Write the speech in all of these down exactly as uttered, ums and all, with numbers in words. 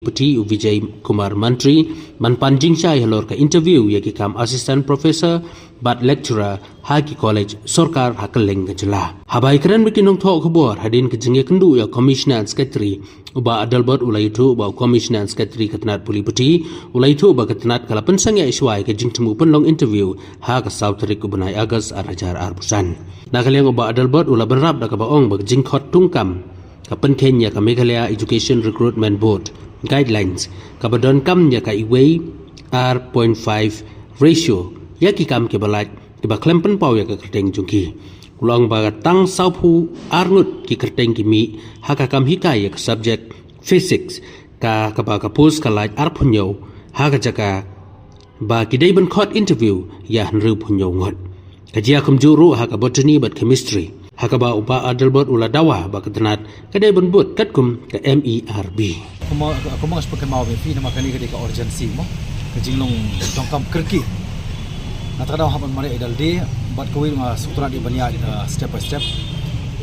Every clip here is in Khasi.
Puthi u Vijay Kumar Mantri ban pan jingshai halor ka interview ïa ki kam assistant professor bad lecturer ha ki college sorkar ha kylleng ka jylla. Haba ïakren bad ki nongthoh khubor hadien ka jingïakynduh ïa u Commissioner and Secretary, u Bah Adelbert u la ïathuh ba u Commissioner and Secretary ka tnat pule puthi u la ïathuh ba ka tnat ka la pynsangeh shuwa ïa ka jingthmu pynlong interview ha ka saw tarik u bnai August ar hajar arphew san. Na ka liang u Bah Adelbert u la bynrap da kaba ong ba ka jingkhot tungkam ka pynkheiñ ïa ka Meghalaya Education Recruitment Board guidelines kaba donkam ïa ka iwei ar point five ratio ïa ki kam kiba lait kiba khlem pynpaw ïa ka kyrteng jong ki. U la ong ba ka tang sawphew ar ngut ki kyrteng ki mih ha ka kam hikai ïa ka subject physics, ka kaba ka post ka lait arphew hynñiew ha ka jaka ba ki dei ban khot interview ïa hynriewphew hynñiew ngut. Ka jia kumjuh ruh ha ka botany bad chemistry, ha kaba u Bah Adelbert u la dawa ba ka tnat ka dei ban bud katkum ka MERB. Kumba, kumba nga shu pynkynmaw ïa phi, namar kane ka dei ka urgency mo, ka jinglong donkam kyrkieh. Nga ta ka daw hap ban mareh ïa dalde bad kawei nga sngewtynnat ïa ban ïaid, uh, step by step.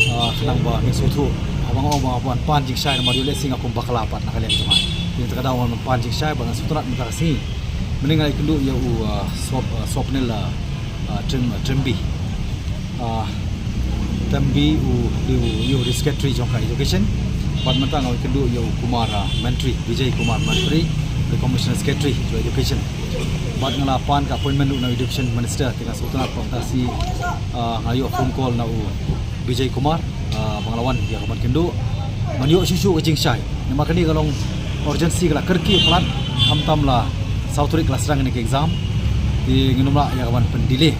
Uh, khnang ba ngin sngewthuh haba nga ong ba nga pan jingshai namar ïoh lehse nga kum bakla pat na ka liang jong nga. Te na kata ka daw nga pan jingshai bad nga sngewtynnat mynta ka sngi. Mynne nga la ïakynduh ïa u, uh, Swap, uh, Swapnil, uh, uh, Trim, uh, Trimby. Uh, Trimby u, u, u, u secretary jong ka education. Bad mynta nga la ïakynduh ïa u Kumar, uh, Mantri, Vijay Kumar Mantri, the commissioner secretary jong education. Bad nga la pan ka appointment ruh na education minister, te nga sngewtynnat ba mynta ka sngi, uh, nga ïoh phone call na u Vijay Kumar, ah, ba nga la wan ïa ka ban kynduh ban ïoh shuh shuh ka jingshai. Namar kane ka long urgency, ka la kyrkieh palat, khamtam la saw tarik ka la sdang kane ka exam. Te ngin ym lah ïa ka ban pyndelay.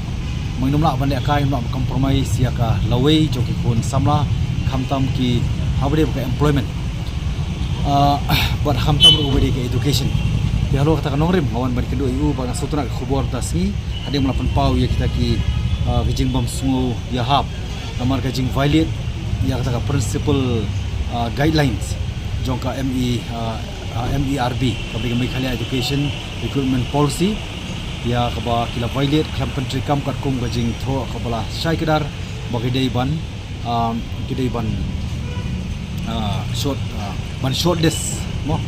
Ngin ym lah ban lehkai, ngin ym lah ban compromise ïa ka lawei jong ki khun samla, khamtam ki haba dei ka employment. Ah, bad khamtam ruh kaba dei ka education. Te halor kata ka nongrim nga wan ban kynduh ïa u bad nga sngewtynnat ka khubor mynta ka sngi. Hadien ba la pynpaw ïa kita ki, ah, ki jingbymsngew ïahap namar ka jing violate ïa kata ka principal, ah, guidelines jong ka M E, ah, ah, MERB, kaba dei ka Meghalaya Education Recruitment Policy, ïa kaba ki la violate khlem pyntreikam katkum ka jingthoh kaba la shai kdar ba ki dei ban, ah, ki dei ban, ah, short, ah, ban shortlist mo,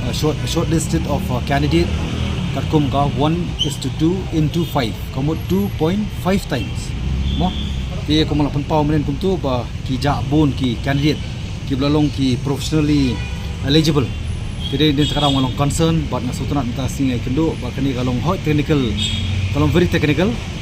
ah, short, shortlisted of, ah, candidate katkum ka one is to two into five, ka mut two point five times mo. Te kumba la pynpaw mynnin kumto ba ki jah bun ki candidate kiba la long ki professionally eligible. Te dei, dei na kata ka daw nga long concern bad nga sngewtynnat mynta ka sngi nga ïakynduh ba kane ka long hooid technical, ka long very technical.